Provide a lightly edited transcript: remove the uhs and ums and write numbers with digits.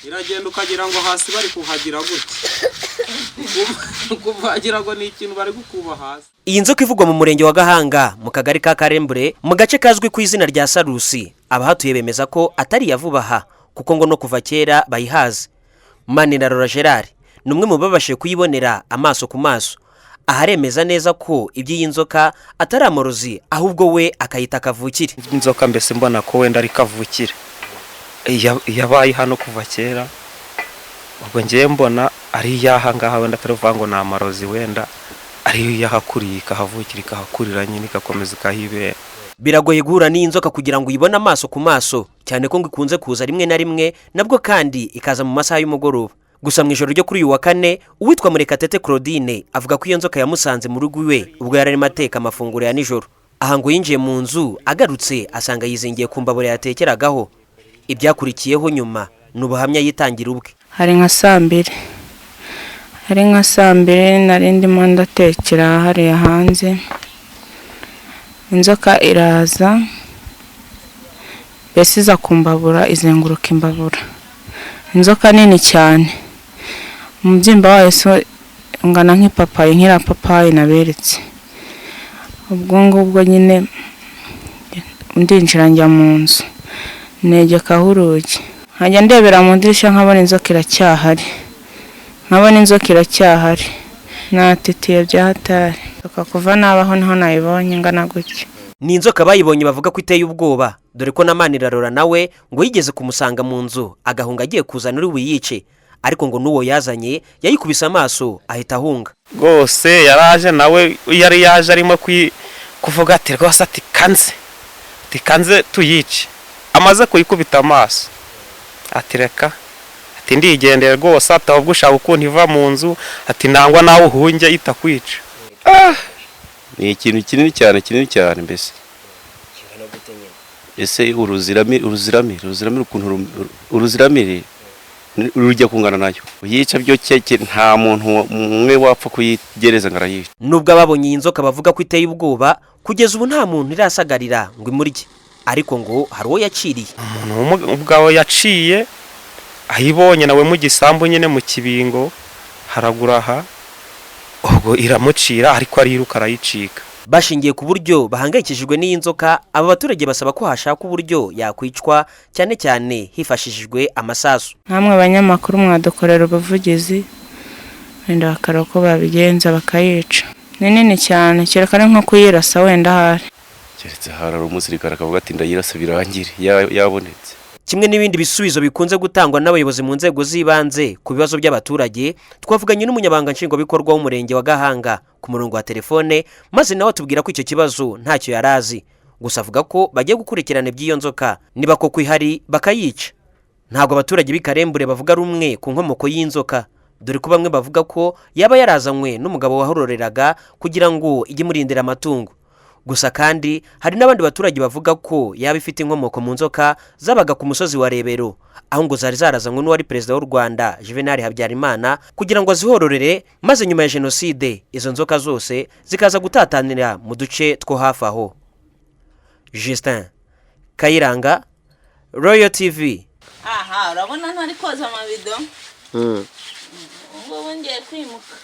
Iragenda ukagira ngo hasi bari kuhagira gutya, kuhagira ngo ni ikintu bari gukuba hasi. Iyi nzoka ivugwa mu murenge wa Gahanga, mu kagari ka Karembure, mu gace kazwi ku izina rya Sarusi, abahatuye bemeza ko atari iya vuba aha, kuko ngo no kuva kera bayihazi. Manirarora Gerard ni umwe mu babashije kuyibonera amaso ku maso. Aha aremeza neza ko iby'iyi nzoka atari amarozi, ahubwo we akayita kavukire. Inzoka mbese mbona ko wenda ari kavukire. Yabaye hano kuva kera. Ubwo ngiye mbona ari iyaha ngaha, wenda atari ukuvuga ngo ni amarozi, wenda ariyo yahakuriye, ikahavukira, ikahakurira nyine, igakomeza ikahibera. Biragoye guhura n'iyi nzoka kugira ngo uyibone amaso ku maso, cyane ko ngo ikunze kuza rimwe na rimwe, nabwo kandi ikaza mu masaha y'umugoroba. Gusa mu ijoro ryo kuri uyu wa kane, uwitwa Murekatete Claudine avuga ko iyo nzoka yamusanze mu rugo iwe ubwo yari arimo ateka amafunguro ya nijoro. Aha ngo yinjiye mu nzu, agarutse asanga yizingiye ku mbabura yatekeragaho. Ibyakurikiyeho nyuma ni ubuhamya yitangira ubwe. Hari nka saa 2, hari nka saa 2, nari ndimo ndatekera hariya hanze, inzoka iraza, mbese iza ku mbabura, izenguruka imbabura. Inzoka nini cyane, umubyimba wayo so ungana nk'ipapayi, nk'iriya papayi naberetse. Ubwo ngubwo nyine ndinjira njya mu nzu, negekaho urugi, nkajya ndebera mu idirishya nkabona inzoka iracyahari, nkabona inzoka iracyahari. Natitiye bya hatari. Inzoka kuva nabaho niho nayibonye ingana gutya. Ni inzoka bayibonye bavuga ko iteye ubwoba, dore ko na Manirarora nawe ngo yigeze kumusanga mu nzu, agahunga agiye kuzana uri buyice, ariko ngo n'uwo yazanye yayikubise amaso ahita ahunga. Rwose yaraje nawe, yari yaje arimo kuvuga ati rwose ati kanze, ati kanze tuyice. Amaze kuyikubita amaso ati reka, ati ndigendera rwose, ati ahubwo ushaka ukuntu iva mu nzu, ati nangwa nawe uhunge itakwica. Ni ikintu kinini cyane, kinini cyane mbese. Ese uruziramire, uruziramire, uruziramire, ukuntu uruziramire rujya kungana nayo. Uyica byo keke, nta muntu umwe wapfa kuyigereza ngo arayica. Nubwo ababonye iyi nzoka bavuga ko iteye ubwoba, kugeza ubu nta muntu irasagarira ngo imurye, ariko ngo hari uwo yaciriye. Umuntu ubwawe yaciye ayibonye nawe mu gisambu nyine, mu kibingo haragura aha, ubwo iramucira, ariko ariruka arayicika. Bashingiye ku buryo bahangayikishijwe n'iyi nzoka, aba baturage basaba ko hashakwa uburyo yakwicwa, cyane cyane hifashishijwe amasasu. Namwe abanyamakuru mwadukorera ubuvugizi, wenda bakareba uko babigenza bakayica. Ni nini cyane, kereka ari nko kuyirasa wenda ahari. Keretse hari umusirikare akavuga ati ndayirasa birangire, yabonetse. Kimwe n'ibindi bisubizo bikunze gutangwa n'abayobozi mu nzego z'ibanze ku bibazo by'abaturage, twavuganye n'umunyamabanga nshingwabikorwa w'umurenge wa Gahanga ku murongo wa telefone, maze nawe atubwira ko icyo kibazo ntacyo yari azi. Gusa avuga ko bagiye gukurikirana iby'iyo nzoka, niba koko ihari bakayica. Ntabwo abaturage b'i Karembure bavuga rumwe ku nkomoko y'inzoka, dore ko bamwe bavuga ko yaba yarazanywe n'umugabo wahororeraga kugira ngo ijye imurindira amatungo. Gusa kandi hari n'abandi baturage bavuga ko yaba ifite inkomoko mu nzoka zabaga ku musozi wa Rebero, aho ngo zari zarazanywe n'uwari perezida w'u Rwanda Juvenal Habyarimana kugira ngo azihororere, maze nyuma ya jenoside izo nzoka zose zikaza gutatanira mu duce two hafi aho. Justin Kayiranga, Royal TV. Aha urabona ntari koza amabido, ubu ngubu ngiye kwimuka.